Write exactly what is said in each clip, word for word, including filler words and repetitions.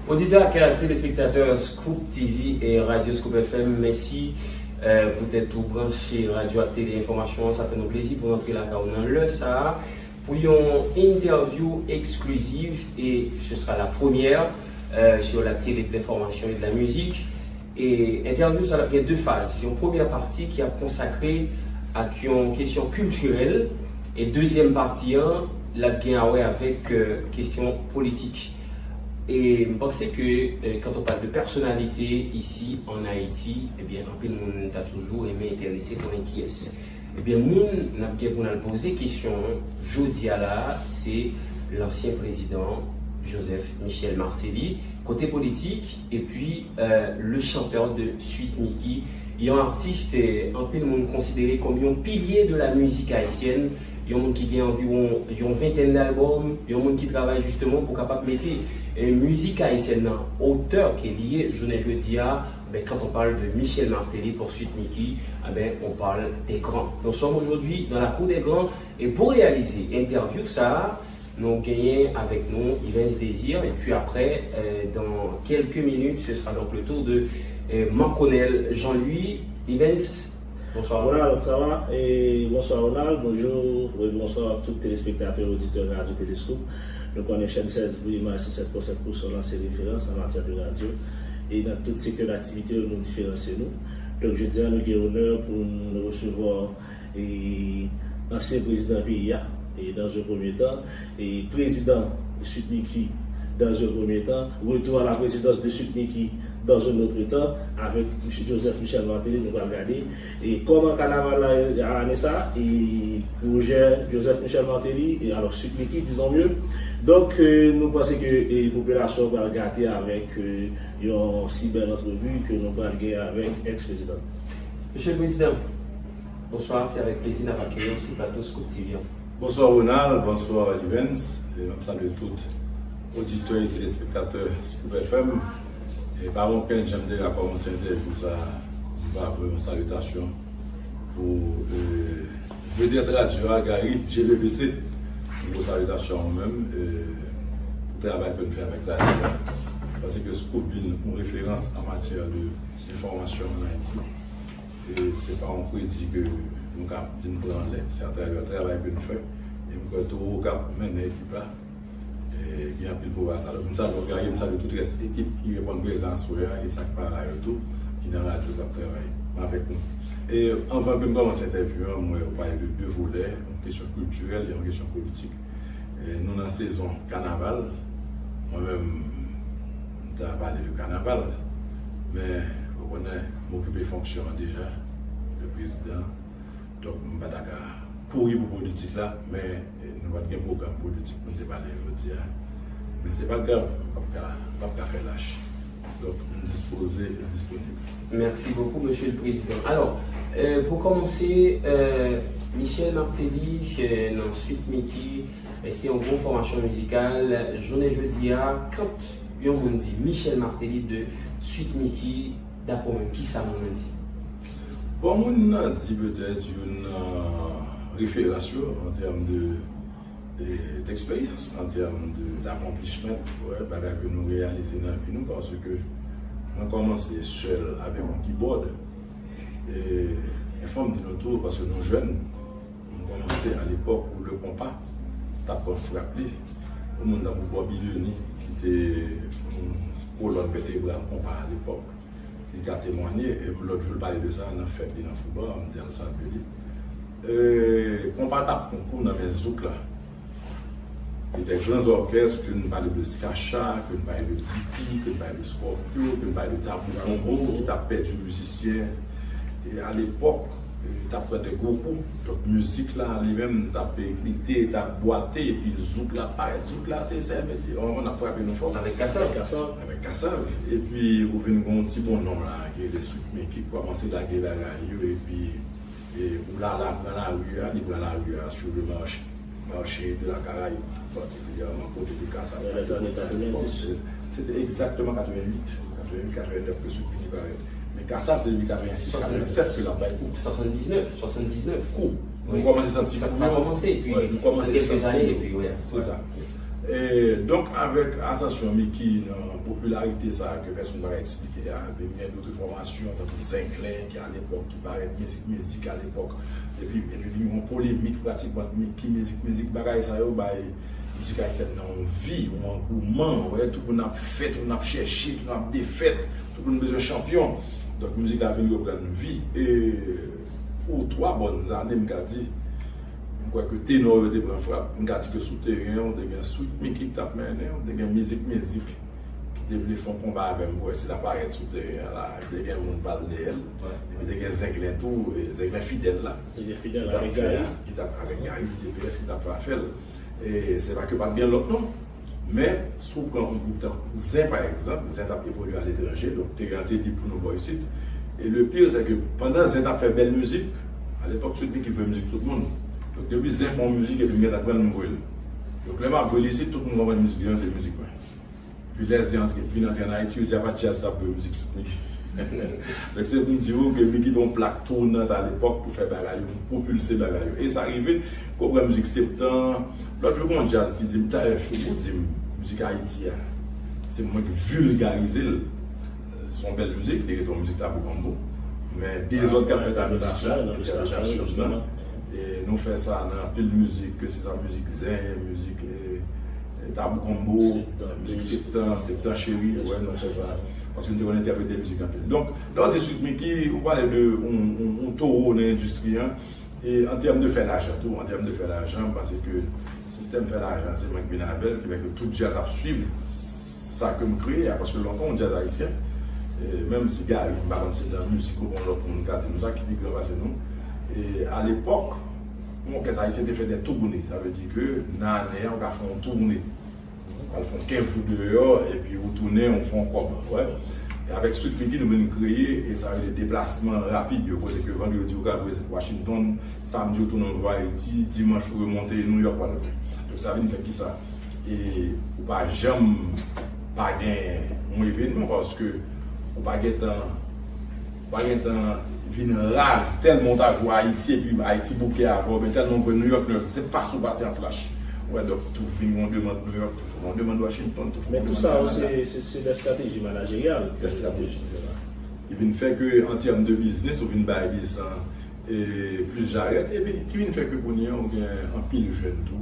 Oditè ak telespektatè Scoop T V e Radio Scoop F M, mèsi, euh, poutèt ou branche radyo ak tele enfòmasyon an. Sa fè nou plezi pou n antre lakay ou nan lè sa a pou yon interview exclusive, et ce sera la première, euh, sur la télé de l'information et de la musique. E entèvyou sa l ap gen de faz. Yon premyè pati ki ap konsakre ak yon kesyon kiltirèl, e dezyèm pati an, l ap gen a wè avèk, euh, kesyon politik. E m panse ke, euh, quand on parle de personnalité ici en Haïti, ebyen, anpil moun ta toujou renmen enterese konnen kiyès. Ebyen, moun n ap gen pou n al poze kesyon an jodi a la a, se lansyen prezidan Joseph Michel Martelly, kote politik, epi, euh, le chanteur de Sweet Micky, yon atis, euh, anpil moun konsidere kòm yon pilye de la mizik ayisyèn, yon moun ki gen anviwon yon ventèn d albòm, yon moun ki travay jisteman pou kapab mete, euh, mizik ayisyèn nan otè ke li ye jounen jodi a. Ben, quand on parle de Michel Martelly pour Sweet Micky, eh ben, on parle des grands. Nous sommes aujourd'hui dans la cour des grands et pour réaliser interview sa, nou genyen avèk nou Yvens Désir, et puis après, euh, dans quelques minutes, ce sera donc le tour de, euh, Marconel Jean-Louis. Yvens, bonsoir. Ronald, ça va? Et bonsoir Ronald, bonjour, oui, bonsoir à tous les téléspectateurs, auditeurs Radio Télescope. Nou konnen chèn sèz bri, imaj sou sèt pwen sèt pou son lan se referans an matyè de radyo. E nan tout sektè daktivite yo, nou diferansye nou. Donk, jodi a, nou gen onè pou nou resevwa, e, ansyen prezidan peyi a, e, dans un premier temps, e, prezidan Sweet Micky dans un premier temps, retour à la présidence de Sweet Micky dans un autre temps, avec Joseph Michel Martelly, nou pral gade. E kòman kanaval la, ane sa, e pwojè Joseph Michel Martelly, e alò Sweet Micky, disons mieux. Donk, euh, nou panse ke, e, popilasyon pral gate avèk, euh, yon si bèl antrevi ke nou pral gen avèk ex-prezidan. Monsieur le Président, bonsoir, c'est avec plaisir n ap akeyi w sou plato Scoop T V an. Bonsoir Ronald, bonsoir Yvens, e m ap salye tout oditè e telespektatè Scoop F M. E pa yon penn, jan m te ka kòmanse entèvyou sa a, m pa voye yon salitasyon pou, e, vedèt radyo a, Gary, G B B C. Yon gwo salitasyon a ou menm, e, pou travay ke n fè avèk radyo a. Paske Scoop vin yon referans an matyè de enfòmasyon an Ayiti. E se pa yon kredi ke nou ka di n pran anlè, se atravè travay ke n fè. E m kwè towo k ap mennen ekip la, e gen anpil pwogrè a sa. Donk, m salye w, Gary, m salye tout rès ekip ki reponn prezan aswè a, e sa k pa la yo tou, ki nan radyo k ap travay avèk nou. E anvan ke m kòmanse entèvyou an, m wè ou pale de de volè, yon kesyon kiltirèl e yon kesyon politik. E nou nan sezon kanaval. Mwen menm, m ta pale de kanaval, men ou konnen, m okipe fonksyon an deja, de prezidan. Donk, m pa ta ka kouri pou politik la, men, e, nou pa t gen pwogram politik pou n te pale jodi a. Men se pa grav, m p ap ka, m p ap ka fè lach. Donk, m dispoze e disponib. Merci beaucoup, Monsieur le Président. Alors, euh, pou kòmanse, euh, Michel Martelly, euh, nan Sweet Micky, euh, se yon gwo fòmasyon mizikal. Jounen jodi a, quand yon moun di Michel Martelly de Sweet Micky, daprè w menm, kisa moun nan di? Bon, moun nan di petèt youn nan referans yo an tèm de, e, d'eksperyans, an tèm de, d'accomplishment, wè, bagay ke nou reyalize nan vi nou, paske mwen kòmanse sèl avèk yon kibòd, e, e fò m di nou tou, paske nou jèn, nou kòmanse a lepòk où le konpa t ap pran frap li, yon moun tankou Bobby Denis, ki te yon kolòn vètebral konpa a lepòk, li ka temwanye, e lòt jou l pale de sa nan fèt li nan Fouba, m te al salye li. E, konpa t ap pran kou nan men zouk la. E de gran zòkès, ke n pale de Skacha, ke n pale de Tipi, ke n pale de Scorpio, ke n pale de Tabou Konbo, ki t ap pèdi mizisyen. E alepòk, e, t ap pran de gwo kou. Donk, mizik la, li menm, t ap eklite, t ap bwate, epi zouk la parèt. Zouk la, se, se, mete, on, on ap frape nou fò. Avèk Kassav. Avèk Kassav. Epi, ou vin gen yon ti bonnonm la, ki rele Sweet Micky, ki kòmanse lage bagay yo, epi, e, Oulala pran lari a, li pran lari a sou le marché, marché de la Caraïbe, patikilyèman kote de Kassav. Dans les années quatre-vingt-dix. Se te egzakteman katrevenn uit, katrevenn uit, katrevenn nèf ke Sweet Micky parèt. Men Kassav se depi katrevenn sis, katrevensèt ke l ap bay kou. Swasanndiznèf, swasanndiznèf. Kou. Nou kòmanse santi kou yo. Sa kòmanse, epi, wè, nou kòmanse santi yo. Se sa. E donk, avèk asansyon Micky nan popilarite sa a ke pèsonn pa ka eksplike a, epi m gen dòt enfòmasyon, tankou Zenklen, ki alepòk, ki parèt, Mizik Mizik alepòk, epi, epi vin yon polemik pratikman ant Micky, Mizik Mizik, bagay sa yo bay mizik ayisyèn nan yon vi, yon angouman, ou wè, tout moun ap fè, tout moun ap chèche, tout moun ap defèt, tout moun bezwen chanpyon. Donk, mizik la vin reprann vi. E pou twa bòn ane, m ka di, m kwè ke tenò yo te pran frap. M ka di ke sou teren an, ou te gen Sweet Micky ki t ap mennen, ou te gen Mizik Mizik ki te vle fè yon konba avè m pou wè si l ap parèt sou teren an la. Te gen moun pral dèyè l. Epi te gen Zenklen tou, e Zenklen fidèl la, Zenklen fidèl ki t ap avèk fè, Gary, ki t ap avèk Gary D J P S, ki t ap fè afè l. E se pa ke pa t gen lòt non. Men, si w pran yon gwoup tankou Zen, pa egzanp, Zen t ap evolye aletranje, donk teren an te lib pou nou bò isit. E le pire, se ke pandan Zen t ap fè bèl mizik, alepòk Sweet Micky voye mizik tout moun. Donk, depi Zen fè yon mizik, epi m gentan pran l, m voye l. Donk, lè m ap voye l isit, tout moun konprann mizik Zen an, se mizik mwen. Epi lè Zen antre, vin antre ann Ayiti, yo di, apa djaz sa ap voye mizik Sweet Micky. Donk, se pou m di w ke Micky te yon plak tounant alepòk pou fè bagay yo, pou pwopilse bagay yo. E sa rive, ke w pran mizik Septan, lòt jou, gen yon djaz ki di m, Taylor Chou, ou di m, mizik Ayiti a, se mwen ki vilgarize l. Se yon bèl mizik, li rete yon mizik Tabou Combo. Men dezòd k ap fèt ak mizik la, entèpretasyon, entèpretasyon, jisteman. E nou fè sa nan anpil mizik, ke se sa mizik zen, mizik, e, e, Tabou Combo, Septan, mizik Septan, Septan Cheri, wè, nou fè sa. Paske nou te konn entèprete mizik anpil. Donk, lè w di Sweet Micky, ou pale de yon, yon, yon towo nan endistri an. E an tèm de fè lajan tou, an tèm de fè lajan, m panse ke sistèm fè lajan, se mwen ki vin avè l, ki fè ke tout djaz ap swiv sa ke m kreye a, paske lontan, yon djaz ayisyen, e menm si Gary, m pa konn si nan mizik ou bon lòt moun ka di nou sa, ki pi gran pase nou, e alepòk, yon òkès ayisyen te fè de toune, sa vle di ke nan ane a, ou ka fè yon toune. Al fè yon kenz jou deyò, epi ou tounen, ou fè yon kòb, wè. E avèk Sweet Micky, nou vin kreye, e sa rele deplasman rapid yo, kote ke vandredi ou ka vre Washington, samdi ou tounen ou jwe Ayiti, dimanch ou remonte New York, whatever. Donk sa vin fè kisa? E ou pa janm pa gen yon evènman, paske ou pa gentan pa gentan vin raz, tèlman w ta jwe Ayiti, epi Ayiti bouke avè w, men tèlman w jwe New York, New York, se pase w pase an flash. Ou wè, donk, tou vin yon demann New York, tou vin yon demann Washington, tou vin yon demann Kanada. Men tou sa yo, se, se, se de strateji manajeryal. De strateji, se sa. Ki vin fè ke, an tèm de biznis, ou vin bay biznis lan, e, plis jarèt, epi ki vin fè ke kounye a, ou gen anpil jèn tou,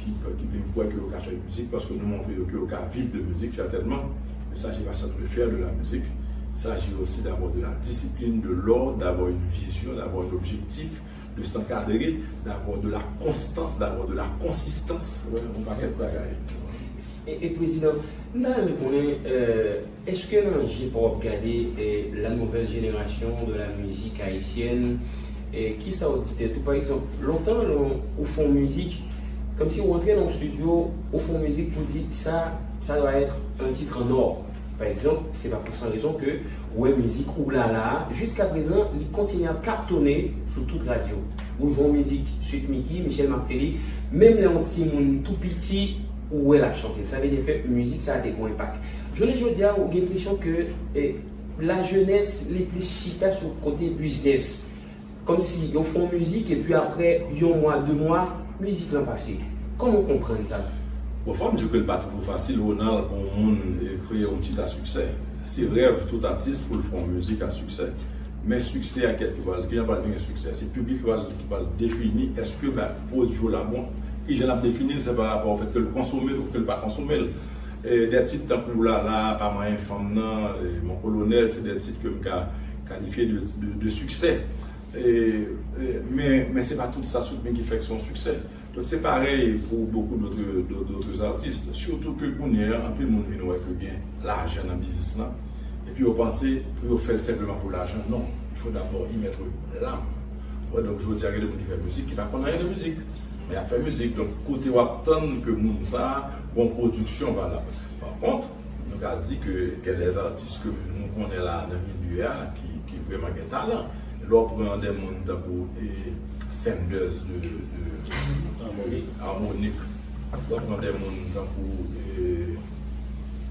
ki, ki vin kwè ke yo ka fè mizik, paske nou montre yo ke yo ka viv de mizik, sètènman. Men sachez pas être fier de la musique. Il s'agit aussi d'avoir de la discipline, de l'ordre, d'avoir une vision, d'avoir un objectif, de s'encadrer, d'avoir de la constance, d'avoir de la consistance. Wè, yon pakèt bagay. E, e prezidan, m ta renmen konnen, euh, èske nan je pa w ap gade, eh, la nouvelle génération de la musique haïtienne, eh, kisa w di tèt ou? Pa egzanp, lontan, lè w fè yon mizik, kòmsi w antre nan yon estidyo, ou fè yon mizik pou di, sa, ça doit être un titre en or. Pa egzanp, se pa pou san rezon ke ou wè mizik Oulala a, jiska prezan, li kontinye ap katone sou tout radyo. Ou jwe yon mizik Sweet Micky, Michel Martelly, menm lè yon timoun tou piti, ou wè l ap chante l. Sa vle di ke mizik sa a te gen yon enpak. Jounen jodi a, ou gen enpresyon ke, eh, lajenès li plis chita sou kote biznès. Kòmsi yo fè yon mizik epi apre yon mwa, de mwa, mizik lan pase. Kòman w konprann sa? Bon, fò m di ke l pa toujou fasil, Ronald, pou yon moun, eh, kreye yon tit a siksè. Se rèv tout atis pou l fè yon mizik a siksè. Men siksè a, kiyès ki pral, kijan pral vin siksè? Se piblik ki pral, ki pral defini èske ba, pwodui w la bon. Kijan l ap defini l, se pa rapò o fèt ke l konsome l ou ke l pa konsome l. E, de tit tankou Lala, Pa Manyen Fanm nan, e, Mon Kolonèl, se de tit ke m ka kalifye de, de, de siksè. E, e, men, men se pa tout sa sou men ki fè ke se yon siksè. Donk, se parèy pou beaucoup d'autres, d'autres, d'autres artistes. Sitou ke kounye a, anpil moun vin wè ke gen lajan nan biznis lan. Epi yo panse pou yo fè l senpleman pou lajan. Non, il faut d'abord y mettre l'âme. Wè, donk, jodi a, gen de moun ki fè mizik, ki pa konn anyen de mizik. Men y ap fè mizik. Donk, kote w ap tann ke moun sa a, gon pwodiksyon valab. Pa kont, nou ka di ke gen de atis ke nou konnen la nan milye a ki, ki vrèman gen talan. Lè w pran de moun tankou, e, Sanders de, de Harmonik. Harmonik. Lè w pran de moun tankou, e,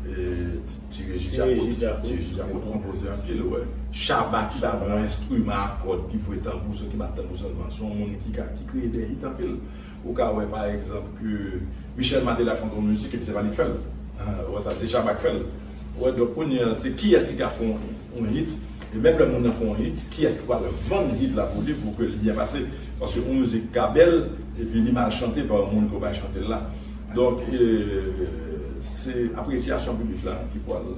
e, Ti, Ti Reji Djakout. Ti Reji Djakout konpoze anpil, wè. Shabba ki pa vre yon enstriman a kòd, ki vre tanbou, se ki bat tanbou sèlman. Se yon moun ki ka, ki kreye de hit anpil. Ou ka wè, pa egzanp, ke Michel Martelly ap fè yon mizik, epi se pa li k fè l. Ou wè sa, se Shabba k fè l. Ou wè, donk, kounye a, se kiyès ki ka fè yon, yon hit, e menm lè moun nan fè yon hit, kiyès ki pral vann hit la pou li, pou ke li byen pase? Paske yon mizik ka bèl, epi li mal chante pa yon moun ke w bay chante l la. Donk, e, se apresyasyon piblik la ki pral,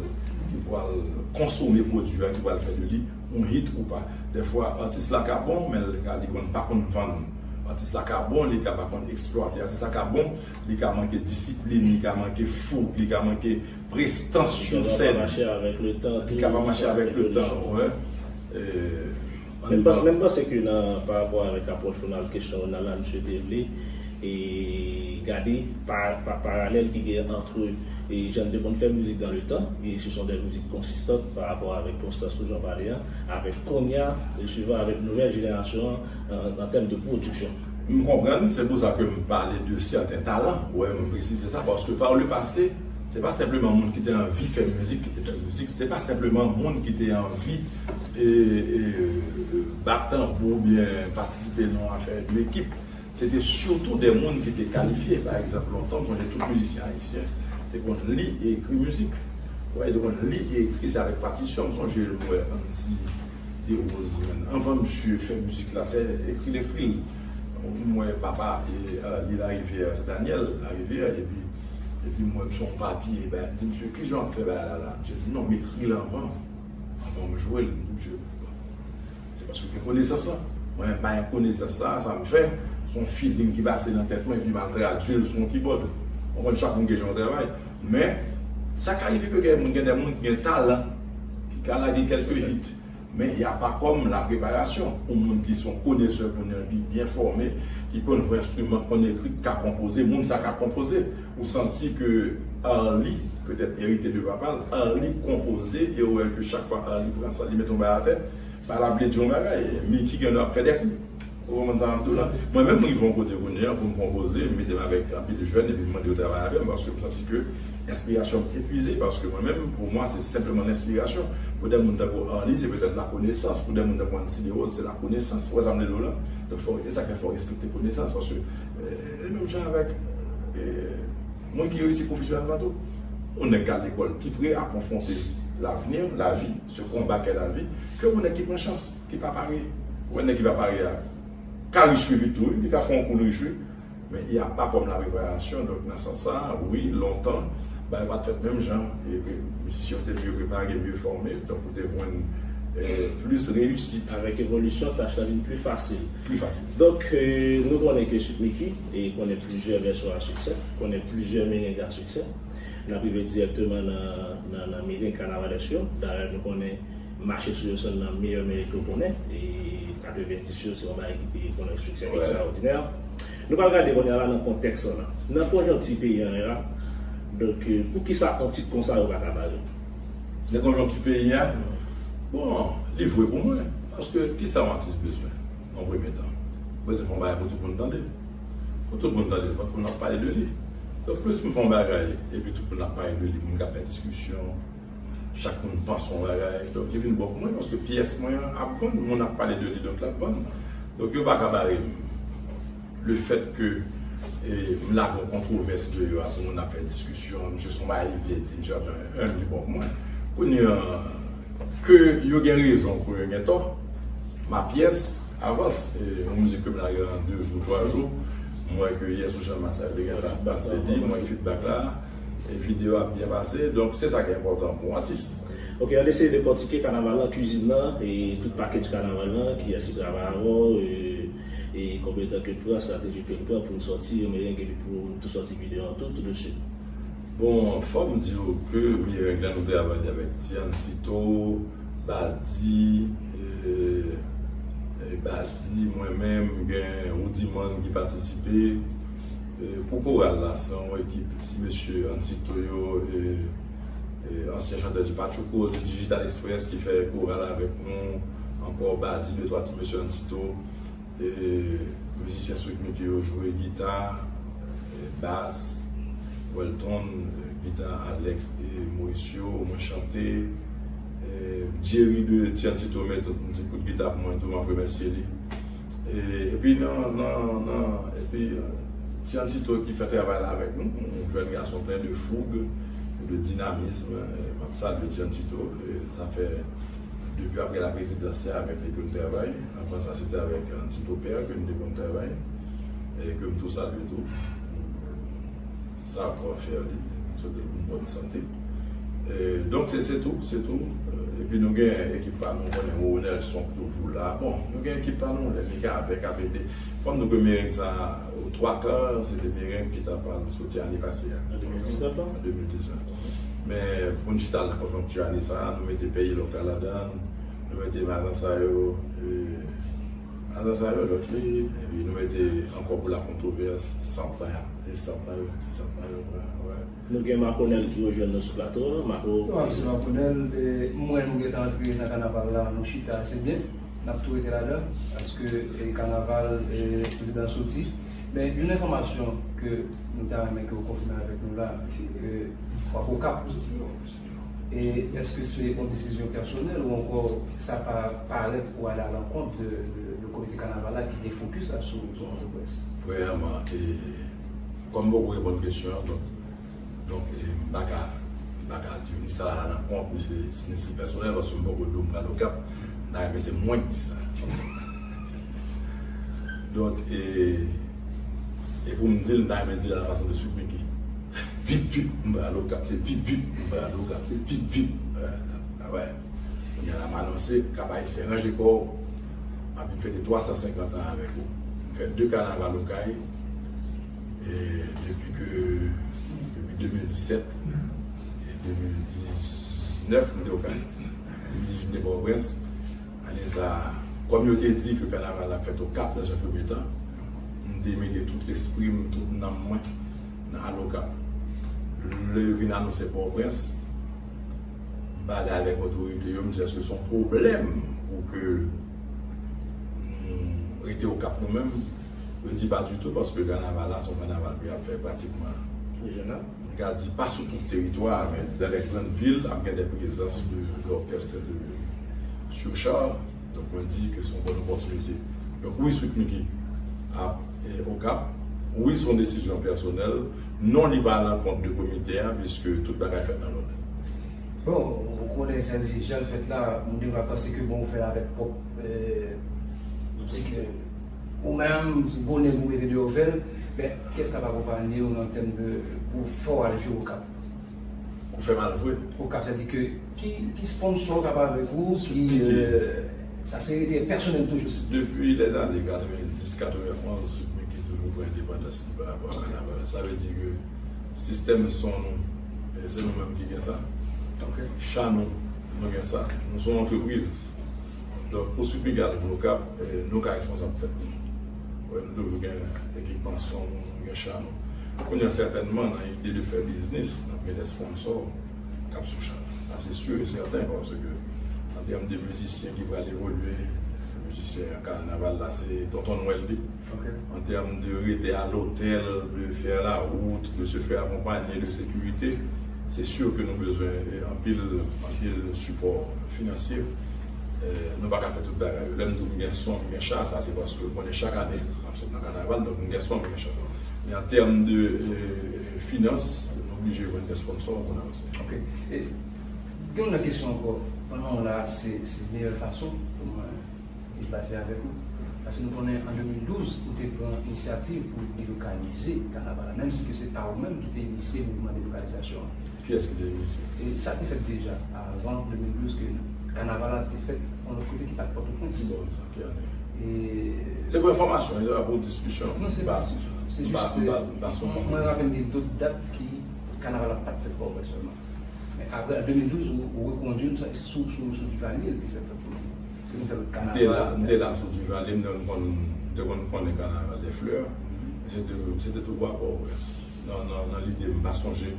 ki pral konsome pwodui a, ki pral fè de li yon hit ou pa. Dèfwa, atis la ka bon, men li ka, li konn pa konn vann. Atis la ka bon, li ka pa konn eksplwate. Atis la ka bon, li ka manke disiplin, li ka manke fouk, li ka manke prestans sou sèn. Li ka pa mache avèk letan. Li ka pa mache avèk letan, wè. E, men m panse ke nan, pa rapò avèk apwòch Ronald, kesyon Ronald la, misye te vle e gade pa, pa paralèl ki gen ant e jan n te konn fè mizik dans le temps, e ce sont des musiques consistantes par rapport avèk konstans nou jan pale a, avèk kounye a, e suivan avèk nouvèl jenerasyon an, an, an tèm de pwodiksyon. M konprann, se pou sa ke m pale de sèten talan. Wè, m presize sa, paske par le passé, se pa senpleman moun ki te anvi fè mizik ki te fè mizik, se pa senpleman moun ki te anvi, e, e, bat tanbou oubyen patisipe nan yon afè de ekip. Se te sitou de moun ki te kalifye. Pa egzanp, lontan, m sonje tout mizisyen ayisyen te konn li e ekri mizik. Wè, yo te konn li e ekri, se avèk patisyon. M sonje m wè Andy Derose, menm. Anvan misye fè mizik la, se ekri l ekri l. M wè papa e, e, li Larivière, se Daniel Larivière, epi, epi m wè m sou yon papye, ben, m di misye, "Kijan w ap fè bagay la la?" Misye di, "Non, m ekri l anvan. Anvan m jwe l." M di misye, Se paske w gen konesans lan. Mwen menm pa gen konesans sa, sa m fè, se yon feeling ki pase nan tèt mwen, epi m al tradui l sou yon kibòd. Ou konprann, chak moun gen jan yo travay. Men, sa ka rive ke gen moun, gen de moun ki gen talan, ki ka lage kèlke hit. Men, y a pa kòm la preparasyon. Yon moun ki se yon konesè, konnen li byen fòme, ki konn jwe enstriman, konn ekri, ki ka konpoze, moun sa ka konpoze. Ou santi ke Arly, petèt erite de papa l, Arly konpoze, e ou wè ke chak fwa Arly pran sa, li met yon bagay atè, pa l ap vle di yon bagay, Mickey gen dwa ap fè de kou. Ou konprann sa m ap di w la? Mwen menm, m rive yon kote kounye a pou m konpoze, m mete m avèk anpil jèn, epi m mande yo travay avè m, paske m santi ke enspirasyon m epuize, paske mwen menm, pou mwen, se senpleman lenspirasyon. Pou de moun tankou Arly, se petèt lakonesans. Pou de moun tankou Andy Derose, se lakonesans. Ou wè sa m vle di w la? Donk, fò, e sa k fè fò w respekte konesans, paske, e, e menm jan avèk, e, moun ki reyisi pwofesyonèlman tou. Yon nèg k al lekòl pi pre ap konfwonte lavni, lavi, ce combat qu'est la vie, ke yon nèg ki pran chans, ki pa pare. Ou wè nèg ki pa pare a ka rich pi vit tou, wi, li ka fè yon kou l rich, wi. Men y a pa kòm la preparasyon, donk nan sans sa, wi, lontan, bagay pa t fèt menm jan, e, e, mizisyen yo te mye prepare, mye fòme, donk ou te jwenn, e, plis reyisit. Avèk evolisyon, tach la vin pi fasil. Pi fasil. Donk, e, nou konnen ke Sweet Mickey, e, konnen plizyè vèsyon a siksè, konnen plizyè mereng a siksè. N ap rive dirèkteman nan, nan, nan mereng kanavalèsk yo. Dayè, nou konnen mache sou yo se youn nan meyè mereng ke w konnen. E katrevenndis yo, se yon bagay ki te konnen siksè ekstraòdinè. Nou pral gade kounye a la nan kontèks lan la. Nan konjonkti peyi an la, donk, e, poukisa yon tit konsa yo pa ka bare? Nan konjonkti peyi a, bon, li jwe pou mwen. Paske kisa yon atis bezwen, nan premye tan? Bezwen fè yon bagay pou tout moun tande. Pou tout moun tande, tout moun ap pale de li. Donk, plis m fè yon bagay, epi tout moun ap pale de li, moun k ap fè diskisyon, chak moun panse yon bagay. Donk, li vin bon pou mwen, paske pyès mwen an ap vann, moun ap pale de li, donk l ap vann. Donk, yo pa ka bare m. Le fèt ke, e, m lage yon kontwovès deyò a, pou moun ap fè diskisyon, misye se yon bagay li vle di, misye ap fè, en, li bon pou mwen. Kounye a, ke yo gen rezon, ke yo gen tò, ma pyès avans. E, yon mizik ke m lage nan de jou, twa jou, m wè ke yè sou Chanmas la, te gen bat, bat C D, m wè feedback la, e videyo ap byen pase. Donk, se sa ki enpòtan pou yon atis. Ok, ann eseye dekòtike kanaval lan, kwizin nan, e tout package kanaval lan, kiyès ki travay avè w, e, e konbyen tan ke l pran, estrateji ke l pran pou l sòti yon mereng epi pou l tou sòti videyo an tou, tou de suit. Bon, fò m di w ke mereng la nou travay avèk Tiancito, Badi, e, e Badi, mwen menm, gen Roudiman ki patisipe. E, pou koral la, se yon ekip ti mesye Ansito yo, e, e, ansyen chantè di Pachuco, di Digital Express, ki fè koral avèk nou, ankò Badi, de twa ti mesye Ansito, e, mizisyen Sweet Mickey yo jwe gita, e, bas, Welton, e, gita Alex e Mauricio, mwen chante, e, Jerry de Tiancito met yon ti kout gita pou mwen tou, m ap remèsye li. E, epi nan, nan, nan, epi, e, Tian Tito ki fè travay la avèk nou, yon jèn gason plen de foug, de dinamism. M ap salye Tian Tito. Sa fè depi apre laprezidans se avèk li ke m travay. Anvan sa se te avèk Tito Pè ke m te konn travay, e ke m tou salye tou. Sa pou afè li, m swete l pou bòn sante. Donk se tou, se tou. Epi nou gen ekip pa nou, konnen Roro Nelson ki toujou la. Bon, nou gen ekip pa nou, lè Mika avèk ap ede. Kòm nou gen mereng sa, o twa ka se te mereng ki ta pral soti ane pase a. An de mil diznèf la? An de mil diznèf. Men pou n chita nan konjonkti ane sa a, nou mete Peyi Lòk la ladan, nou mete Mazansa yo, Mazansa yo lòt li, epi nou mete Ankò pou la kontwovès, Santan, se Santan yo, se Santan yo pran, wè. Nou gen Makonèl ki rejwenn nou sou plato a. Mako. Mèsi Makonèl. M wè nou gentan antre nan kanaval la, nou chita ase byen. N ap tou rete ladan, paske kanaval, prezidan soti. Men youn enfòmasyon ke nou ta renmen ke w konfime avèk nou la, se ke w ap Okap. E èske se yon desizyon pèsonèl ou ankò sa pa parèt ou ale alankont de, de, de komite kanaval la ki te fokis la sou, sou Pòtoprens? Premyèman, e, kòm m poko reponn kesyon an, donk, donk, e, m pa ka, m pa ka di ni sa alankont, ni se, ni se pèsonèl, paske m poko di w m pral Okap, m ta renmen se mwen ki di sa. Donk, e, e pou m di l, m ta renmen di l a la fason de Sweet Micky. Vip, vip, m pral Okap, se vip, vip, m pral Okap, se vip, vip. A wè. Kounye a la, m anonse, Kap Ayisyen, ranje kò w. M ap vin fete twa san senkant an avèk ou. M fè de kanaval Okay, e depi ke, depi de mil disèt, e de mil diznèf, m te Okay. De mil dizuit, m te Pòtoprens. Ane sa a, kòm yo te di ke kanaval la ap fèt Okap dans un premier temps, m te mete tout lespri m, tout nanm mwen nan al Okap. Lè yo vin anonse Pòtoprens, m pale avèk otorite yo, m di, èske se yon pwoblèm pou ke nou rete Okap nou menm? Yo di pa ditou, paske kanaval la se yon kanaval ki ap fè pratikman, m ka di pa sou tout teritwa, men dans les grandes villes, ap gen de prezans de, de orchestre de Surchar. Donk, mwen di ke se yon bòn opòtinite. Donk, wi, Sweet Micky ap, e, Okap. Wi, se yon desizyon pèsonèl. Non, li pa alankont de komite a, piske tout bagay fèt nan lòd. Bon, ou konnen sa di, jan l fèt la, moun te va panse ke, bon, ou fè l avèk pwòp, e, se ke ou menm, se bonè pou mete deyò fè l, men kiyès k ap akonpaye w nan tèm de, pou fè w al jwe Okap? Ou fè mal vre. Okap, sa di ke ki, ki sponsor k ap avèk ou, ki, e, sa se rete pèsonèl toujou. Depi lèzane katrevenndis, katrevenonz, Sweet Micky toujou pran endepandans li pa rapò a kanaval. Sa vle di ke sistèm son nou, e, se nou menm ki gen sa. Ok. Cha nou, nou gen sa. Nou se yon antrepriz. Donk, pou Sweet Micky al jwe Okap, e, nou ka responsab tèt nou. Wè, nou toujou gen ekipman son nou, nou gen cha nou. Kounye a, sètènman, nan ide de fè biznis, n ap gen de sponsor k ap sou cha. Sa, se si e sèten, paske an tèm de mizisyen ki pral evolye, mizisyen kanaval la, se Tonton Nwèl li. Ok. An tèm de rete a lotèl, de fè la wout, de se fè akonpanye, de sekirite, se si ke nou bezwen, e, anpil, anpil sipò finansye. E, nou pa ka fè tout bagay yo. Lè m di w m gen son, m gen cha, sa se paske w konnen chak ane, m ap sot nan kanaval, donk m gen son, m gen cha. Men an tèm de, e, finans, nou oblije jwenn de sponsor pou n avanse. Ok. E, gen yon lòt kesyon ankò. Pandan w la, se, se meyè fason pou mwen debate avèk ou. Paske nou konnen an de mil douz, ou te pran inisyativ pou delokalize kanaval la, menm si ke se pa ou menm ki te inisye mouvman delokalizasyon an. Kiyès ki te inisye? E sa te fèt deja, avan de mil douz, ke kanaval la te fèt yon lòt kote ki pa t Pòtoprens. Bon, sa, ki ane? E se pou enfòmasyon, se pa pou diskisyon. Non, se pa, se jis, mwen raple m gen dòt dat ki kanaval la pa t fèt Pòtoprens sèlman. Men apre, an de mil douz, ou, ou rekondui m sou, sou, sou Duvalier, li te fèt lòt kote. Se nou fè lòt kanaval. M te la, m te la sou Duvalier, m te konn, m te konn konnen kanaval des Fleurs. Se te, se te toujou a Pòtoprens. Nan, nan, nan lide m, m pa sonje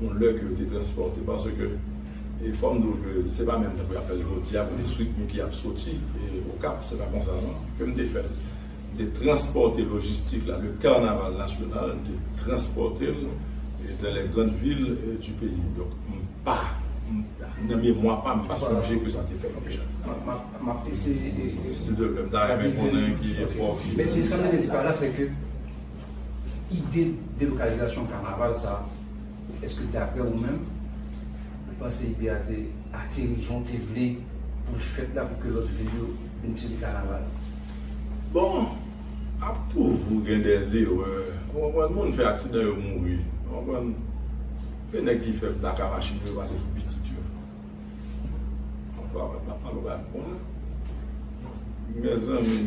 yon lè ke yo te transpòte, paske, e fò m di w ke se pa menm tankou y ap fè l jodi a, pou de Sweet Micky ap soti, e Okap, se pa konsa non, ke m te fè l. M te transpòte lojistik la, le carnaval national, m te transpòte l, e, dans les grandes villes, e, du pays. Donk, m pa, m, nan memwa pa m, m pa sonje ke sa te fèt deja. M ap, m ap eseye, e, e, silvouplè, m ta renmen konnen ki epòk, ki... Men, men sa m vle di pa la, se ke Ide delokalizasyon kanaval sa, èske daprè ou menm, ou panse ide a te ateri jan w te vle pou l fèt la, pou ke lòt vil yo benefisye de kanaval? Bon, ap toujou gen dè erè. Ou konprann, moun fè aksidan, yo mouri. Ou konprann? Gen nèg ki fè blaka machin yo pase sou pitit yo. Anpwa wè, papa l ou pa konnen. Mezanmi,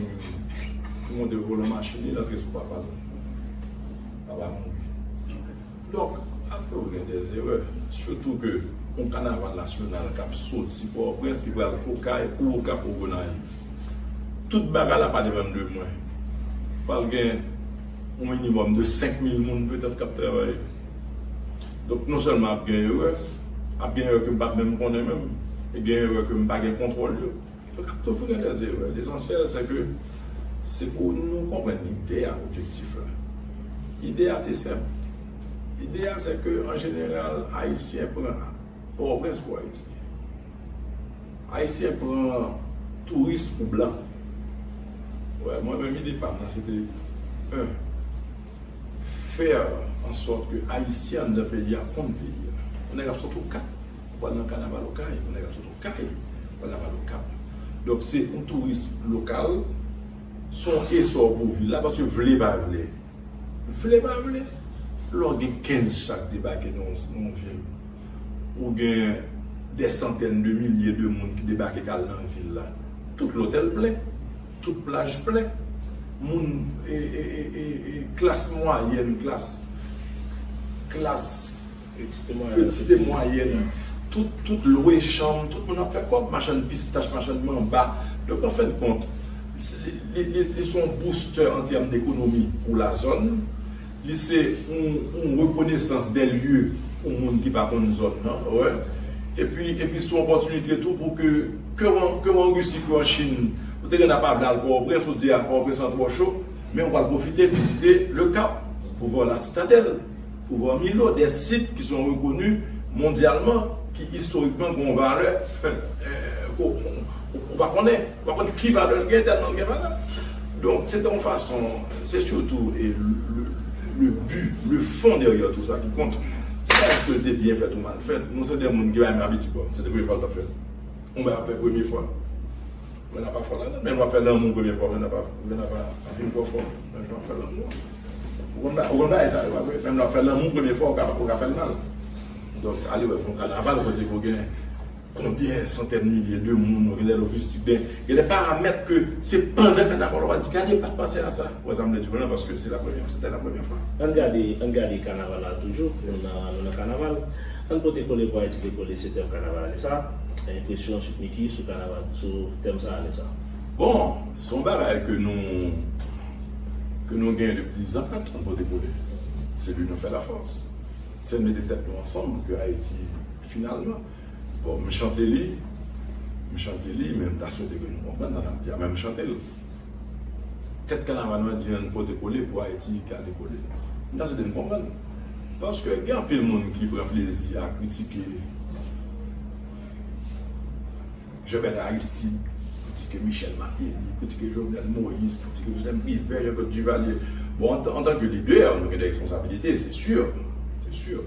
pou monte volan machin, li rantre sou papa l. Papa mouri. Donk, ap toujou gen dè erè. Sitou ke yon kanaval nasyonal k ap soti Pòtoprens, ki pral Okay, Okap, Gonayiv. Tout bagay la pa depann de mwen. Pral gen yon minimòm de senk mil moun petèt k ap travay. Donk, non sèlman ap gen erè, ap gen erè ke m p ap menm konnen menm, e gen erè ke m pa gen kontwòl yo. Donk, ap toujou gen dè erè. Lesansyèl, se ke se pou nou konprann ide a, objektif la. Ide a te senp. Ide a, se ke, an jeneral, Ayisyen pran Pòtoprens pou Ayiti. Ayisyen pran touris pou blan. Wè, mwen menm, ide pa m nan, se te, en, fè an sòt ke Ayisyen anndan peyi a konn peyi a. Yon nèg ap sot Okap, ou pral nan kanaval Okay, yon nèg ap sot Okay, ou pral nan kanaval Okap. Donk, se yon touris lokal, se yon esò pou vil la, paske vle pa vle, vle pa vle, lè w gen kenz chak debake nan yon, nan yon vil, ou gen dè santèn de milye de moun ki debake k al nan vil la, tout lotèl plen, tout plaj plen, moun, e, e, e, e, e, klas mwayèn, klas, klas petite mwayèn, tout, tout lwe chanm, tout moun ap fè kòb, machann pistach, machann manba. Donk, an fen de kont, li, li, li, li se yon booster an tèm dekonomi pou lazòn. Li se yon, yon rekonesans dè lye pou moun ki pa konn zòn nan, wè. Epi, epi se yon opòtinite tou pou ke, ke w an, ke w an Risi, ke w an Chin, ou te gen ap vle al Pòtoprens, ou di a Pòtoprens lan twò cho, men ou pral pwofite vizite Le Cap, pou wè La Citadelle, pou wè Milo, de sit ki son rekoni mondyalman, ki istorikman gen yon valè, eh, ou, ou, ou pa konnen, ou pa konn ki valè l gen, tèlman l gen valè. Donk, se te yon fason, se sitou, e, le, le but, le fond derrière tout ça qui compte. Se pa èske l te byen fèt ou mal fèt. Nou se de moun ki pa renmen abitid, bon, se te premye fwa l t ap fèt. Yon bagay ap fèt premye fwa. Mwen n ap pa fò ladan. Menm lè w ap fè lanmou premye fwa, mwen n ap pa, mwen n ap pa fin twò fò. Menm lè w ap fè lanmou. Ou konn ba-, ou konn bagay sa yo, pa vre? Menm lè w ap fè lanmou premye fwa, ou ka, ou ka fè l mal. Donk, ale wè, pou yon kanaval kote ke w gen konbyen santèn milye de moun, ou gen de lojistik, gen, gen de paramèt ke se pandan kanaval w ap di, gade, pa t panse a sa. Wè sa m vle di w la, paske se la premyè, se te la premyè fwa. Ann gade, ann gade kanaval la toujou, nou nan, nou nan kanaval. Ann pote kole pou Ayiti dekole, se tèm kanaval ane sa. Enpresyon Sweet Micky sou kanaval, sou tèm sa ane sa. Bon, se yon bagay ke nou, ke nou genyen depi dizan, ann pote kole. Se l'union fait la force. Se mete tèt nou ansanm ke Ayiti, finalman. Bon, m chante li, m chante li, men m ta swete ke nou konprann sa n ap di a, men m chante l. Tèt kanaval mwen di ann pote kole pou Ayiti ka dekole. M ta swete n konprann. Paske gen anpil moun ki pran plezi a kritike Jean Bertrand Aristide, kritike Michel Martelly, kritike Jovenel Moïse, kritike Justin Privert, Jean-Claude Duvalier. Bon, an, an tan ke lidè, nou gen de responsabilite, se si, se si.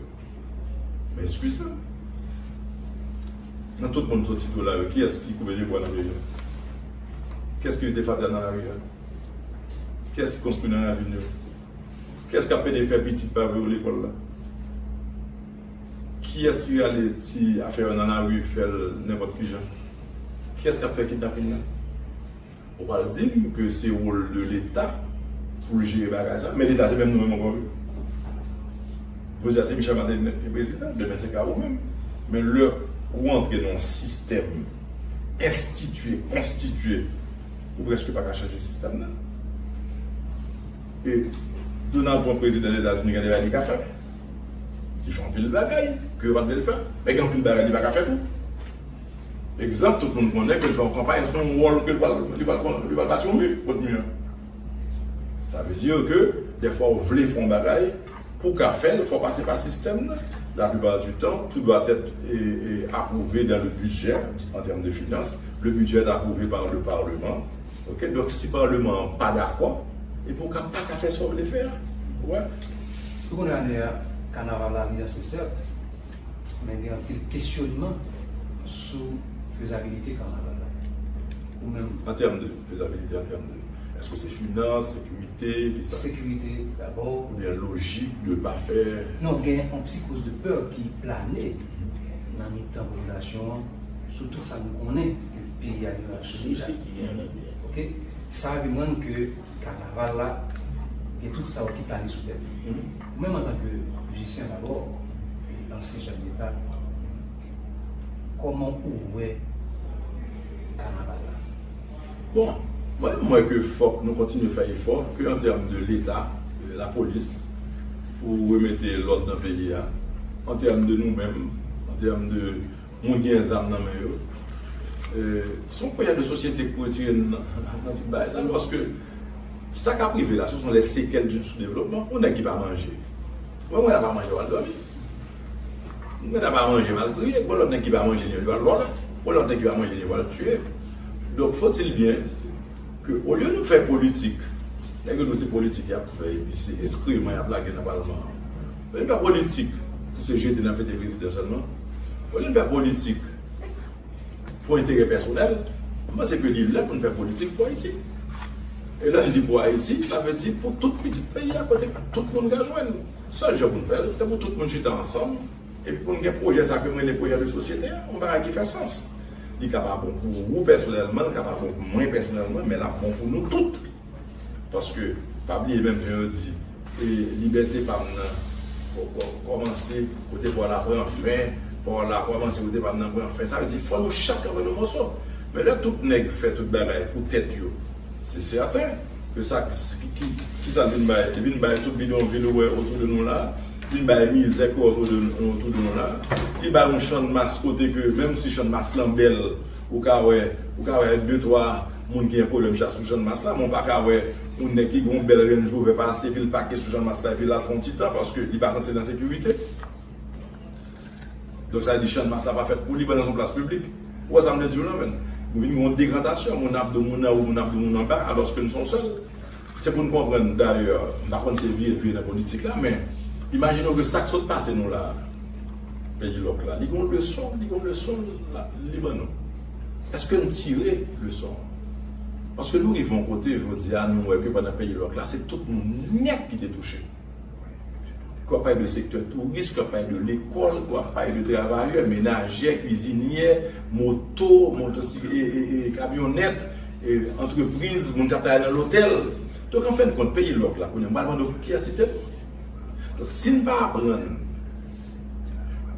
Men eskize m. Nan tout moun soti tou la yo, kiyès ki koupe pyebwa nan peyi a? Kiyès ki jete fatra nan lari a? Kiyès ki konstwi nan ravin yo? Kiyès k ap pede fè pitit pa voye yo lekòl la? Kiyès ki rale ti afè yo nan lari, fè l nenpòt ki jan? Kiyès k ap fè kidnaping nan? Ou pral di m ke se wòl de Leta pou l jere bagay sa, men Leta se menm nou menm ankò wi. Jodi a se Michel Martelly ki prezidan, demen se ka ou menm. Men lè ou antre nan yon sistèm enstitye, konstitye, ou prèske pa ka chanje sistèm nan. E Donald Trump, prezidan Lèzetazini, gen de bagay li ka fè. Li fè anpil bagay ke yo pa t vle l fè, men gen anpil bagay li pa ka fè tou. Egzanp, tout moun konnen ke l fè yon kanpay, se yon wòl ke l pral, li pral, li pral bati yon mi, kot mi an. Sa vle di ke dèfwa ou vle fè yon bagay, pou w ka fè l, fò w pase pa sistèm nan. La plupart du temps, tout doit être, eh, eh, approuvé dans le budget, en termes de finances. Le budget est approuvé par le Parlement. Ok? Donk, si Parlement an pa dakò, epi ou ka pa ka fè sa w vle fè a. Wè. Pou konnen ane a, kanaval la li lanse sèt, men gen anpil kesyonman sou fezabilite kanaval la. Ou menm? An tèm de fezabilite, an tèm de, èske se finans, sekirite, ki sa? Sekirite dabò. Oubyen lojik de pa fè? Non, gen yon psikoz de pè ki plane nan mitan popilasyon an, sou tout sa nou konnen ke peyi a li nan sou sa. Ok? Sa vin rann ke kanaval la, gen tout sa yo ki plane sou tèt li. Ou menm antanke mizisyen dabò, e ansyen chèf deta, kòman ou wè kanaval la? Bon, mwen, m wè ke fòk nou kontinye fè efò, ke an tèm de leta, de lapolis, pou remete lòd nan peyi a, an tèm de nou menm, an tèm de moun ki gen zam nan men yo. E, se yon pwojè de sosyete k pou retire n nan, nan tout bagay sa, paske sa k ap rive la, ce sont les séquelles du sous-développement. Yon nèg ki pa manje, mwen, mwen la pa manje, w al dòmi. Mwen la pa manje, m al kriye. Bon, lòt nèg ki pa manje, li al lòt. Bon, lòt nèg ki pa manje, li al tiye. Donc, faut-il bien ke, olye nou fè politik, nèg yo di se politik y ap fè, epi se eskriman y ap lage nan palman an. Olye nou fè politik pou se jete n ap jete prezidan sèlman. Olye nou fè politik pou enterè pèsonèl, m panse ke li lè pou n fè politik pou Ayiti. E lè n di pou Ayiti, sa vle di pou tout pitit peyi a, kote tout moun ka jwenn. Sèl jan pou n fè l, se pou tout moun chita ansanm, epi pou n gen pwojè sa ke m rele pwojè de sosyete a, yon bagay ki fè sans. Li ka pa bon pou ou pèsonèlman, li ka pa bon pou mwen pèsonèlman, men l ap bon pou nou tout. Paske, pa bliye menm jan yo di, e, libète pa m nan kò-, kò-, kòmanse kote pa w la pran fen, pa w la kòmanse kote pa m nan pran fen. Sa vle di, fò nou chak kanpe nan moso. Men lè tout nèg fè tout bagay pou tèt yo, se sèten ke sa, ki, ki, ki sa l vin bay? Li vin bay tout bidonvil ou wè otou de nou la, li vin bay mizè ki otou de, otou de nou la, li bay yon channmas kote ke, menm si channmas lan bèl, ou ka wè, ou ka wè de, twa moun ki gen pwoblèm sou channmas la, men w pa ka wè yon nèg ki gen yon bèl Range Rover pase, epi l pake sou channmas la, epi l al fè yon ti tan, paske li pa santi l an sekirite. Donk, sa vle di channmas la pa fèt pou li, pandan se yon plas piblik. Ou wè sa m vle di w la, menm? Nou vin gen yon degratasyon, moun ap di moun anwo, moun ap di moun anba, alòske nou se yon sèl. Se pou n konprann, dayè, m pa konn si se vye, vye nan politik la, men imajine w ke sa k sot pase nou la, peyi lòk la, li gen yon leson, li gen yon leson la, li ban nou. Èske n tire leson an? Paske nou rive yon kote, jodi a, nou wè ke pandan peyi lòk la, se tout moun nèt ki te touche. Ke w ap pale de sektè touris, ke w ap pale de lekòl, ke w ap pale de travayè, menajè, kwizinyè, moto, motosi-, e, e, e, kamyonèt, e, antrepriz, moun k ap travay nan lotèl. Donk, an fen de kont, peyi lòk la, kounye a, m pral mande w pou kiyès li te? Donk, si n pa aprann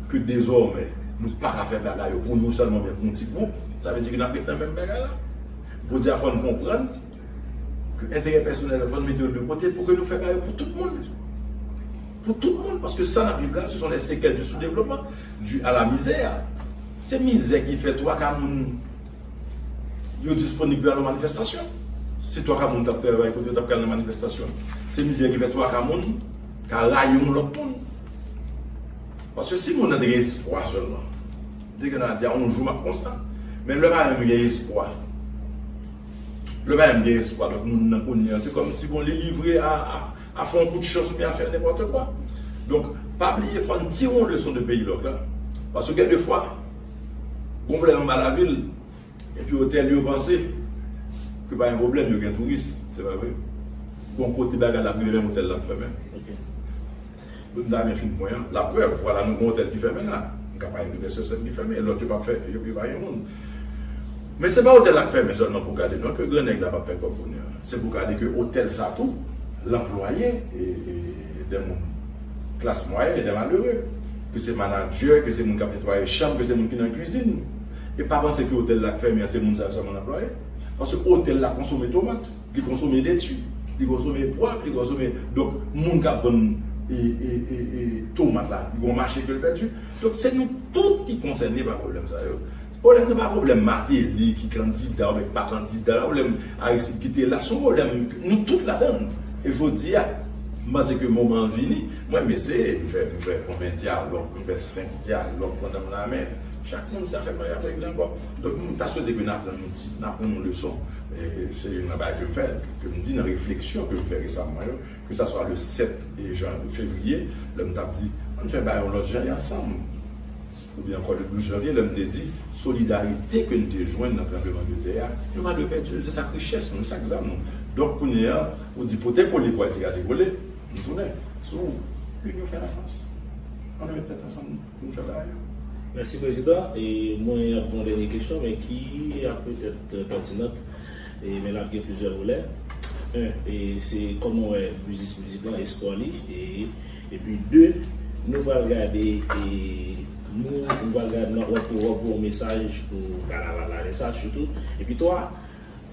ke dezòmè, nou pa ka fè bagay yo pou nou sèlman, oubyen pou yon ti gwoup, sa vle di ke n ap ret nan menm bagay la. Jodi a, fò n konprann ke enterè pèsonèl yo, fò n mete yo de kote pou ke nou fè bagay yo pou tout moun. Pou tout moun, paske sa n ap viv la, ce sont les séquelles du sous-développement, dû à la misère. Se mizè ki fè twa ka moun yo disponib pou al nan manifestasyon. Si twa ka moun t ap travay, kote yo t ap ka al nan manifestasyon? Se mizè ki fè twa ka moun ka rayi yon lòt moun. Paske si moun nan te gen espwa sèlman, te gen nan di a yon jou m ap konsa. Men lè pa menm gen espwa, lè pa menm gen espwa, donk moun nan kounye a, se kòmsi bon, li livre a, a, a fè yon kout chans oubyen a fè nenpòt kwa. Donk, pa bliye, fò n tire yon leson de peyi lòk la. Paske gen de fwa, gon pwoblèm anba lavil, epi otèl yo panse ke pa gen pwoblèm, yo gen touris. Se pa vre. Gon kote bagay la ap rive, menm otèl la ap fèmen. Ok. M ta renmen fin pwen an. Laprèv, vwala, nou gen otèl ki fèmen la. M ka pale de Bèsèsèn ki fèmen, lòt yo p ap fè, yo, yo pa gen moun. Men se pa otèl la k fèmen sèlman pou gade non ke grannèg la p ap fè kòb kounye a. Se pou gade ke otèl sa tou, l anplwaye, e, e, de moun klas mwayèn e de malere. Ke se manadjè, ke se moun k ap netwaye chanm, ke se moun ki nan kwizin. E pa panse ke otèl la k fèmen an, se moun sa yo sèlman l anplwaye. Paske otèl la konsome tomat, li konsome leti, li konsome pwa, li konsome, donk, moun k ap vann, e, e, e, e, tomat la, li gen yon mache ke l pèdi. Donk, se nou tout ki konsène pa pwoblèm sa yo. Pwoblèm nan pa pwoblèm Martelly ki kandida oubyen ki pa kandida la, pwoblèm Aristide ki te la, se yon pwoblèm nou tout ladan l. E jodi a, m panse ke moman an vini, mwen m eseye, m fè, m fè konbyen dyalòg, m fè senk dyalòg pandan m la, men Chak moun se afè pa y avèk li ankò. Donk, m ta swete ke n aprann yon ti, n aprann yon leson. E se youn nan bagay ke m fè, ke m di nan refleksyon ke m fè resaman yo, ke sa swa le sèt jan, fevriye, lè m t ap di, ann fè bagay yon lòt jan, ansanm. Oubyen ankò le douz janvye, lè m te di, solidarite ke n te jwenn nan tranblemann de tè a, nou pa dwe pèdi l, se sa k richès nou, se sa k zam nou. Donk, kounye a, ou di pote kole pou Ayiti ka dekole, m tounen sou L'union fait la force. Ann met tèt ansanm pou n fè bagay yo. Mèsi, Prezidan. E mwen ap gen yon dènye kesyon, men ki ap petèt pètinant, e, men l ap gen plizyè volè. En, e se kòman w wè biznis mizik lan, espò li, e, epi de, nou pral gade, e, nou, nou pral gade, nou, w ap, w ap voye yon mesaj pou kanaval la, men sa, sitou. Epi twa,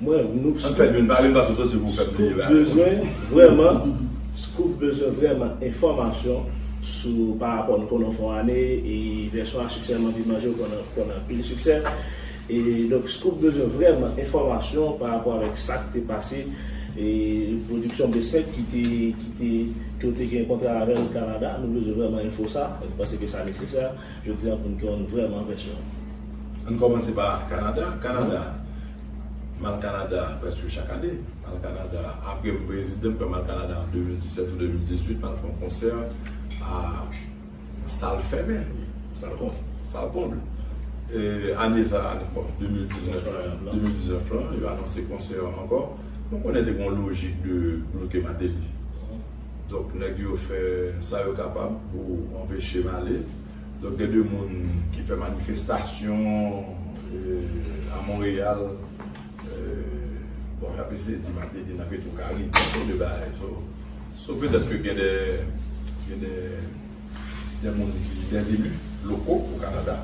mwen, nou, Ann fè youn, pale m pa sou soti pou fè m bliye Scoop bagay. Bezwen vrèman, Scoop bezwen vrèman enfòmasyon sou, pa rapò nou konnen w fè yon ane, e vèsyon a siksè m anvi manje, w konnen, konnen anpil siksè. E donk, Scoop bezwen vrèman enfòmasyon pa rapò avèk sa k te pase, e pwodiksyon Basement ki te, ki te, ke w te gen kontra avè l Kanada, nou bezwen vrèman enfo sa, nou panse ke sa nesesè, jodi a, pou n konn vrèman vèsyon. Ann kòmanse pa Kanada. Kanada, m al Kanada prèske chak ane. M al Kanada, apre m prezidan, m kwè m al Kanada an de mil disèt ou de mil dizuit, m al fè yon konsè a Sal fèmen. Sal konble. Sal konble. E, ane sa a, bon, de mil diznèf, de mil diznèf lan, yo anonse konsè an ankò. Nou konnen te gen yon lojik de bloke Martelly. Donk, nèg yo fè sa yo kapab pou anpeche m ale. Donk, gen de moun ki fè manifestasyon, e, a Monreyal, e, bon, y ap eseye di Martelly nan Petro Caribe, yon de bagay. So, so petèt ke gen de, gen de, de moun ki, de eli loko o Kanada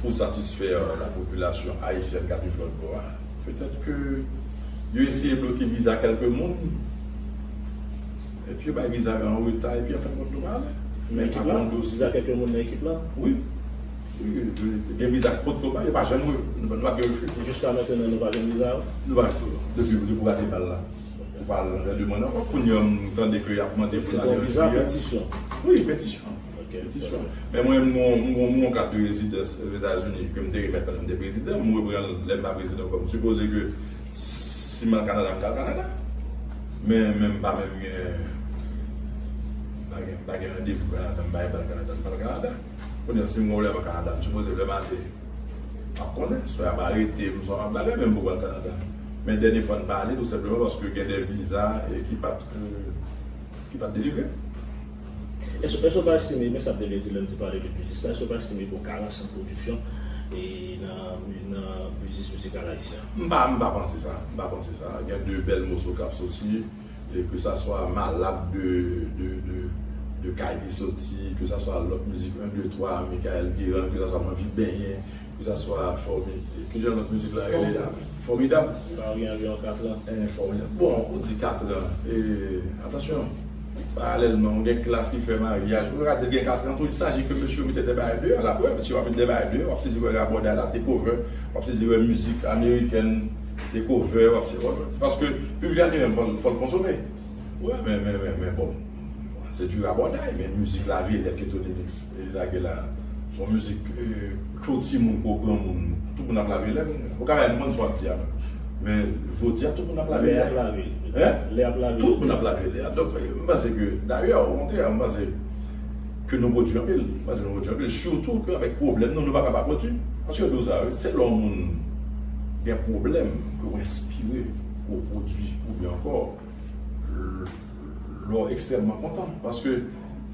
pou satisfè, e, la popilasyon ayisyèn k ap viv lòt bò a. Petèt ke yo eseye bloke viza kèlke moun, epi yo bay viza yo an reta, epi yo fè kont nou pale. Men ekip la, viza kèlke moun nan ekip la? Wi. Wi, gen viza k pot nou bay, yo pa janm, nou, nou pa gen refi. Jiska mentnan, nou pa jwenn viza yo? Nou pa jwenn, depi, depi w rate bal la. Ou pa al nan demann ankò. Kounye a, m tande ke y ap mande pou n al refi. Se yon viza petisyon? Wi, petisyon. Ok. Petisyon. Men mwen, m gon, m gon, m gon kat de rezidans Ozetazini ke m te remèt pandan m te prezidan. M reprann l lè m pa prezidan ankò. M sipoze ke si m al Kanada, m t al Kanada. Men, men m pa menm gen, m pa gen, m pa gen randevou Kanada, m pa gen bal Kanada, m pa al Kanada. Kounye a, si m gen yon lè m al Kanada, m sipoze lè m ale, m ap konnen. Swa y ap arete m, swa m ap bagay, men m poko al Kanada. Men dènye fwa m pa ale, tou senpleman paske gen de viza, e, ki pa t, e, ki pa t delivre. Èske, èske w pa estime, men sa m te vle di lè m te pale de biznis la, èske w pa estime gen yon karans nan pwodiksyon e nan, nan biznis mizikal ayisyen an? M pa, m pa panse sa. M pa panse sa. Gen de bèl moso k ap soti, e ke sa swa Malad de, de, de, de Kay ki soti, ke sa swa lòt mizik en de twa, Michael Guérand, ke sa swa M anvi benyen, ke sa swa Fòmi-, ki jan lòt mizik la rele? Fòmidab. Fòmidab. Sa gen, gen katran. E, Fòmidab. Bon, ou di katran. E, atansyon, paralèlman, ou gen Klass ki fè maryaj. Ou ka di l gen katran tou, il s'agit ke mesye yo mete de bagay deyò. Laprèv, si w ap met de bagay deyò, w ap sezi wè rabòday la te cover, w ap sezi wè mizik amerikèn te cover, w ap se-, w ap, paske piblik la li menm fò l, fò l konsome. Wi, men, men, men, men bon, se di rabòday, men mizik Lavilè ke Tony Mix, e, lage la, se yon mizik, e, cho timoun kou granmoun, tout moun ap lave lè. Ou ka pa konprann sa w ap di a menm. Men jodi a, tout moun ap lave lè. Lè ap lave. Hein? Lè ap lave. Tout moun ap lave lè. Donk, e, m panse ke, dayè, okontrè, m panse ke nou pwodui anpil. M panse nou pwodui anpil. Sitou ke avèk pwoblèm nou, nou pa ka pa pwodui. Paske yo di w sa, wi, se lè yon moun gen pwoblèm ke w enspire pou w pwodui, oubyen ankò, lè w ekstrèmman kontan, paske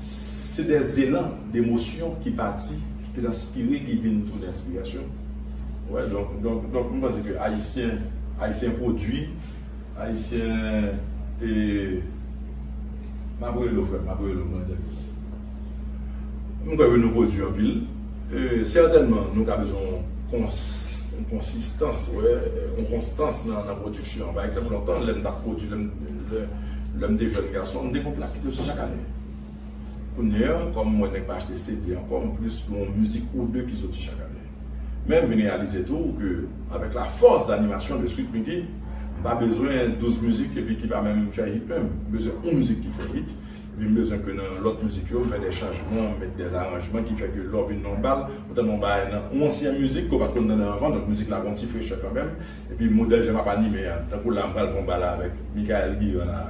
se de zelan demosyon ki pati, ki transpire, ki vin tounen enspirasyon. Wè, donk, donk, donk, m panse ke Ayisyen, Ayisyen pwodui, Ayisyen, e, m ap rele w, frè m, m ap rele w, mwen, m kwè ke nou pwodui anpil. E, sètènman, nou ka bezwen yon kons-, yon konsistans, wè, yon konstans nan, nan pwodiksyon an. Pa egzanp, lontan, lè m t ap pwodui, lè m, lè, lè m te jèn gason, m te gon plak ki te soti chak ane. Kounye a, kòm m wè nèg pa achte C D ankò, m plis gon mizik ou de ki soti chak ane. Men m vin reyalize tou ke, avèk la force d'animation de Sweet Micky, m pa bezwen douz mizik epi ki pa menm fè hit menm. M bezwen yon mizik ki fè hit. Epi m bezwen ke nan lòt mizik yo, m fè de chanjman, m met de aranjman ki fè ke lè w vin nan yon bal, ou tande yon bagay nan yon ansyen mizik ke w pa t konn tande anvan, donk mizik la gen yon ti frechè kanmenm. Epi modèl jan m ap anime a, tankou la m pral fè yon bal avèk Michael Guérin la,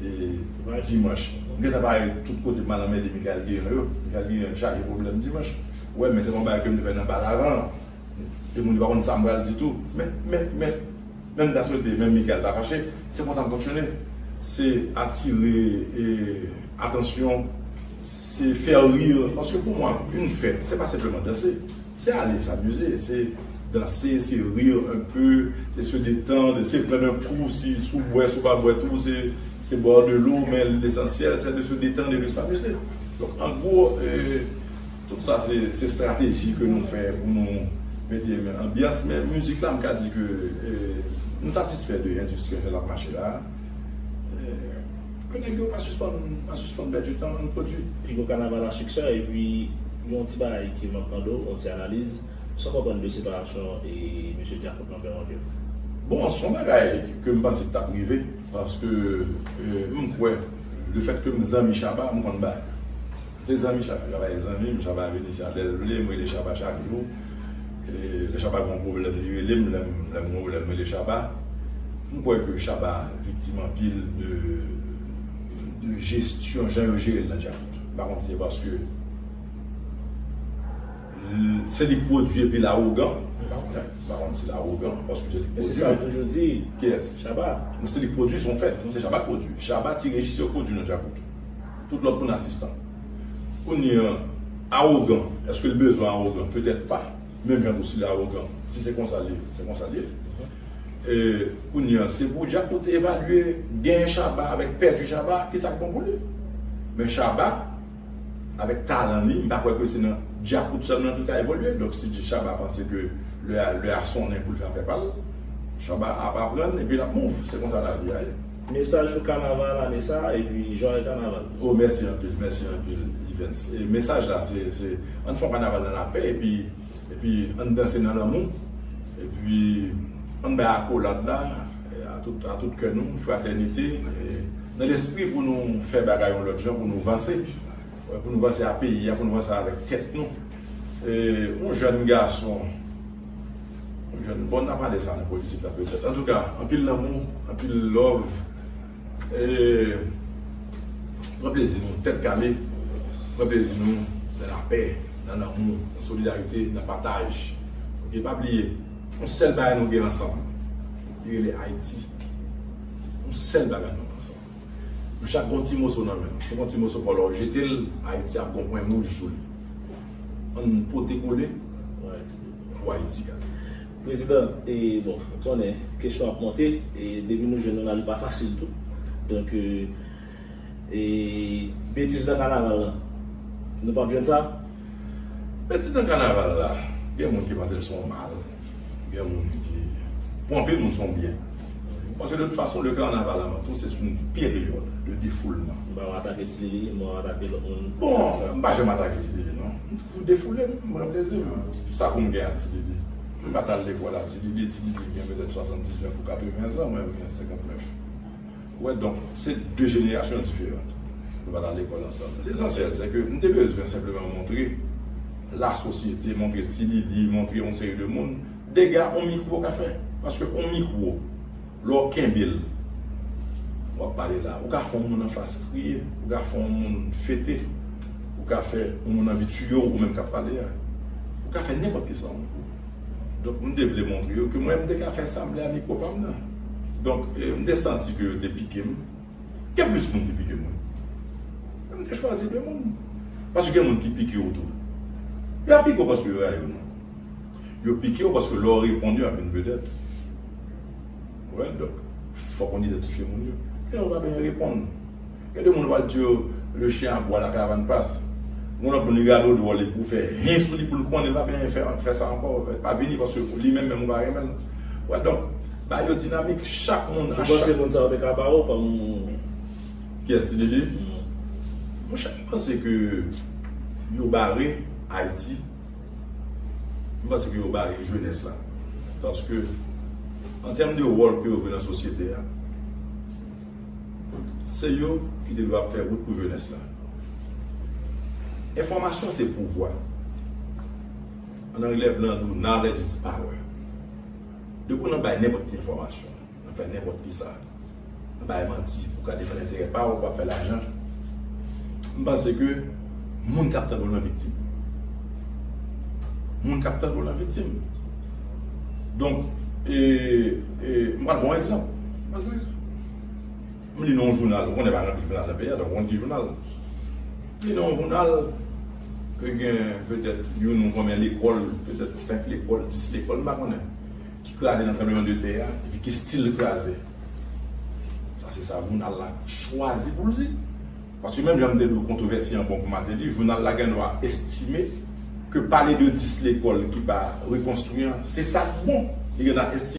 e, dimanch. M gentan pare tout kote m al anmède Michael Guérin yo. Michael Guérin chaje pwoblèm dimanch. Wè, men se pa yon bagay ke m te fè nan bal avan. E moun yo pa konn sa m pral di tou. Men, men, men, men m ta swete, menm Michael ta fache. Se konsa m fonksyone. Se atire, e, atansyon, se fè rir. Paske pou mwen, yon fèt, se pa senpleman danse. Se ale s'amuser, se danse, se rir un peu, se se détendre, se pran yon kou si, si w bwè, si w pa bwè tou, se, se boire de l'eau, men lesansyèl, se de se détendre et de s'amuser. Donk, an gwo, e, Tout sa se, se estrateji ke nou fè pou nou mete anbyans, men mizik la, m ka di ke, e, m satisfè de endistri ke l ap mache la. E, ke nèg yo pa sispann, pa sispann pèdi tan, ann pwodui. Pi gwo kanaval a siksè, epi yon ti bagay ke m ap mande w, yon ti analiz, sa w konprann de separasyon e mesye Djakout nan Vèwandye? Bon, se yon bagay ke m panse ki t ap rive, paske, e, m kwè, lefètke m zanmi Shabba, m konn bagay. Se zanmi Shabba, Shabba e zanmi m, Shabba vin isi a lè l vle, m rele Shabba chak jou. E lè Shabba gen yon pwoblèm, li rele m, lè m, lè m gen yon pwoblèm, m rele Shabba. M kwè ke Shabba viktim anpil de, de jesyon, jan yo jere l nan Djakout. M pa konn si se paske l, se li k pwodui epi l awogan. M pa konnen, m pa konn si l awogan, paske se li k pwodui. Men se sa yo toujou di. Kiyès? Shabba. Non, se li k pwodui, se yon fèt. Non, se Shabba k pwodui. Shabba, Ti Rejis yo k pwodui nan Djakout. Tout lòt moun asistan. Kounye a, awogan, èske l bezwen awogan? Petèt pa. Menm jan tou si l awogan, si se konsa l ye, se konsa l ye. E, kounye a, se pou Djakout evalye genyen Shabba avèk pèdi Shabba, kisa k bon pou li. Men Shabba, avèk talan li, m pa kwè ke se nan Djakout sèlman ke l ka evolye. Donk, si Shabba panse ke lè a, lè a sonnen pou l fè afè pa l, Shabba ap aprann epi l ap move. Se konsa lavi a ye. Mesaj pou kanaval ane sa, epi jwayè kanaval. Oh, mèsi anpil, mèsi anpil, Evens. E mesaj la, se, se, ann fè yon kanaval nan lapè, epi, epi ann danse nan lanmou, epi ann bay akolad la, e a tout, a tout kè nou, fratènite, e nan lespri pou nou fè bagay yon lòt jan, pou nou vanse. Wè, pou nou vanse a peyi a, pou nou vanse avèk tèt nou. E, yon jèn gason, yon jèn, bon, n a pale sa nan politik la petèt. Antouka, anpil lanmou, anpil love. E, pran plezi nou, tèt kale, pran plezi nou nan lapè, nan lanmou, nan solidarite, nan pataj. Oke, pa bliye, yon sèl bagay nou gen ansanm, li rele Ayiti. Yon sèl bagay nou gen ansanm. Nou chak gen yon ti moso nan men nou. Si w gen yon ti moso pa w la, w jete l, Ayiti ap gen yon pwen wouj sou li. Ann pote kole pou Ayiti gade. Prezidan, e bon, ou konnen, kesyon ap monte, e depi nou jwenn nou la, li pa fasil tou. Donk, e, e betiz nan kanaval la, nou p ap jwenn sa? Betiz nan kanaval la, gen moun ki panse l se yon mal. Gen moun ki, pou anpil moun, se yon byen. Paske de tout fason, le kanaval avan tou, se yon peryòd de defouleman. M pa w atake Ti Lili, m pa w atake lòt moun. Bon, m pa janm atake Ti Lili, non. M toujou defoule m, m pran plezi m. Sa pou m gen ak Ti Lili? M pa t al lekòl a Ti Lili, Ti Lili gen petèt swasanndiznèf ou katreven zan, mwen, m gen senkantnèf. Wè, donk, se de jenerasyon diferan. Nou pa t al lekòl ansanm. Lesansyèl, se ke m te bezwen senpleman montre lasosyete, montre Ti Lili, montre yon seri de moun, dega yon mikwo ka fè. Paske yon mikwo, lè w kenbe l, w ap pale la, ou ka fè yon moun anfas kriye, ou ka fè yon moun fete, ou ka fè yon moun anvi tiye w, ou menm k ap pale a. Ou ka fè nenpòt kisa yon mikwo. Donk, m te vle montre yo ke mwen, m te ka fè sa m vle a mikwo pa m nan. Donk, e, m te santi ke yo te pike m. Gen plis moun ki pike mwen. Men m te chwazi de moun. Paske gen moun ki pike w tou. Yo ap pike w paske yo rayi w, non. Yo pike w paske lè w reponn yo ap vin vedèt. Wè, donk, fòk w idantifye moun yo. Gen moun pa byen reponn. Gen de moun w al di yo, le chien aboie, la caravane passe. Moun ap moun li gade w dwòl epi w fè hen sou li pou l konnen l pa byen fè, fè sa ankò, pa vini paske li menm menm ou pa renmen l. Wè, donk, ba yo dinamik, chak moun a chak. Ou panse moun sa yo te ka ba w kòm... Kiyès, Ti Lili? Monchè, m panse ke yo bare Ayiti. M panse ke yo bare jenès la. Paske, an tèm de wòl ke yo jwe nan sosyete a, Se yo ki te dwe ap fè wout pou jenès la. Enfòmasyon se pouvwa. An anglè blan di w, knowledge is power. Depi w nan bay nenpòt ki enfòmasyon, nan fè nenpòt ki sa, nan bay manti pou ka defann enterè pa w, pou ap fè lajan, m panse ke moun k ap tande w nan viktim. Moun k ap tande w nan viktim. Donk, e, e, m pral ba w yon egzanp. M pral ba w yon egzanp. M li nan yon jounal, ou konnen pa gen anpil jounal nan peyi a, donk ou konn ki jounal. M li nan yon jounal ke gen petèt youn ou konbyen lekòl, petèt senk lekòl, dis lekòl, m pa konnen, ki kraze nan tranblemann de tè a, epi ki still kraze. Sa se sa jounal la chwazi pou l di. Paske menm jan m te di w kontwovèsi an bon pou Martelly, jounal la gen dwa estime ke pale de dis lekòl ki pa rekonstwi an, se sa k bon. Li gen dwa estime